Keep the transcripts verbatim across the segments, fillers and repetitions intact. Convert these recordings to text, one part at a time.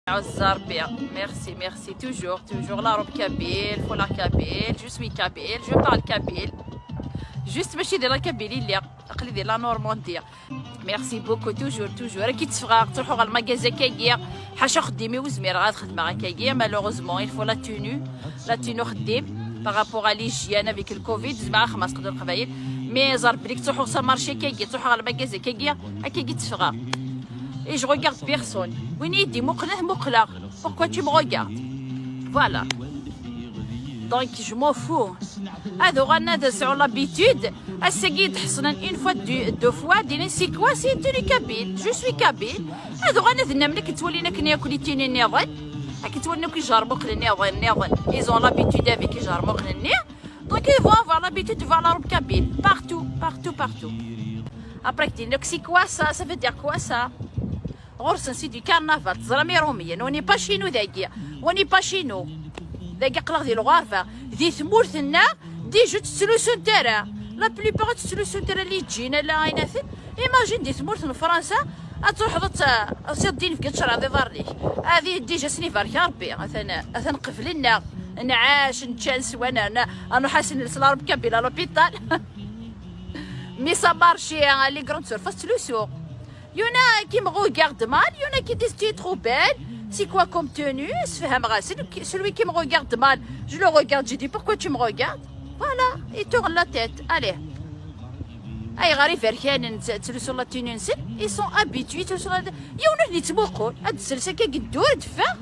Azarbi. Merci, merci. Toujours, toujours. La robe kabyle, foulard kabyle. Je suis kabyle, je parle kabyle. Juste ماشي ديال la Kabylie اللي aql-i di la Normandie. Merci beaucoup, toujours, toujours. Akken tteffɣeɣ, ttruḥuɣ ɣer lmagaza akkagi. Ḥaca uxeddim-iw ur zmireɣ ad xedmeɣ akkagi. Malheureusement, il faut la tenue. La tenue uxeddim. Par rapport à l'hygiène avec le covid, zma xmas qdul qbayel. Mais ẓer blik ttruḥuɣ s amarché akkagi, ttruḥuɣ ɣer lmagaza akkagi, akkagi tteffɣeɣ. Et je regarde personne. Win i d-imuqlen, ad muqleɣ. Pourquoi tu me regardes? Voilà. Donc, je m'en fous. Ad uɣalen ad sɛun l'habitude. Ass-agi i d-ḥeṣlen une fois, deux, deux fois, dinin c'est quoi, c'est une tenue kabyle. Je suis kabyle. Ad uɣalen ad nnamen akken ttwalin akken akk les tenues nniḍen. Akken ttwalin akk ijermuqlen nniḍen, nniḍen. Ils ont l'habitude avec ijermuqlen-nni. Donc, ils vont avoir l'habitude de voir la robe kabyle. Partout, partout, partout. Après, k-d-inin akk, c'est quoi ça? Ça veut dire quoi ça? Ɣur-sen c'est du carnaval. Teẓram Iṛumyen, on n'est pas chez nous dagi. On n'est pas chez nous. Dagi aql-aɣ di lɣerba. Di tmurt-nneɣ, déjà ur ttlusunt ara. La plupart ur ttlusunt ara les jeans, ala ayen aten. Imagine di tmurt n Fransa, ad truḥeḍ ad t-, ad tiḍ din fget ccreɛ di ḍarren-ik. Adi déjà sen ibarek Ṛebbi. Atan, atan qeblen-aɣ. Nɛac, nečča, neswa, nerna, ad nruḥ ad s-nels la robe kabyle à l'hôpital. Mais ça marche, hein, les grandes surfaces ttlusuɣ. Il y en a qui me regardent mal, il y en a qui disent tu es trop belle. C'est quoi comme tenue? Sfehmeɣ-asen, celui qui me regarde mal, je le regarde, je dis pourquoi tu me regardes? Voilà, il tourne la tête. Allez. Ayɣer iberkanen tt-, ttlusun la tenue-nsen? Ils sont habitués, ttlusun la tenue. Yiwen ur ten-ittmuqul. Ad d-tsels akka deg ddur, ad d-teffeɣ.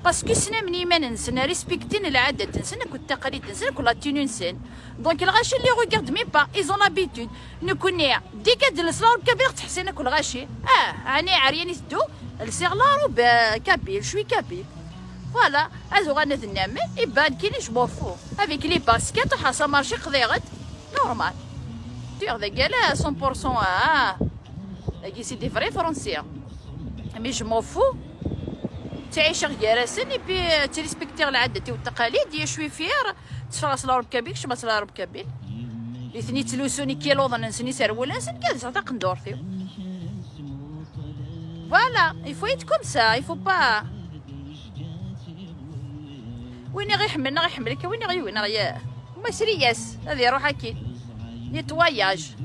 Parce que ssnen iman-nsen, respektin lɛadat-nsen, akked taqalid-nsen, akked la tenue-nsen. Donc, lɣaci les regarde même pas, ils ont l'habitude. Nekkni, dès que d-nels la robe kabyle, ttḥessin akk lɣaci. Ah, ɛni ɛeryan i teddu? Lsiɣ la robe, euh, kabyle, je suis kabyle. Voilà, ad uɣalen ad nnamen, iban kini je m'en fous. Avec les baskets, ḥasa marché qdiɣ-d, normal. Tuɣ dagi ala cent pour cent, ah, dagi c'est des vrais Français. Mais je m'en fous. Ttɛiceɣ gar-asen, et puis, euh, ttrespektiɣ lɛadat-iw d taqalid, je suis fière. Tteffɣeɣ s la robe kabyle, kecmeɣ s la robe kabyle. Nitni ttlusun ikiluḍen-nsen, iserwula-nsen, nekk ad sɛiɣ taqendurt-iw. Voilà, il faut être comme ça, il faut pas. Win i ɣ-iḥemmlen, neɣ iḥemmel-ik, win i ɣ-yugi, neɣ ya-, ma sri-yas, ad iruḥ akkin. Nettoyage.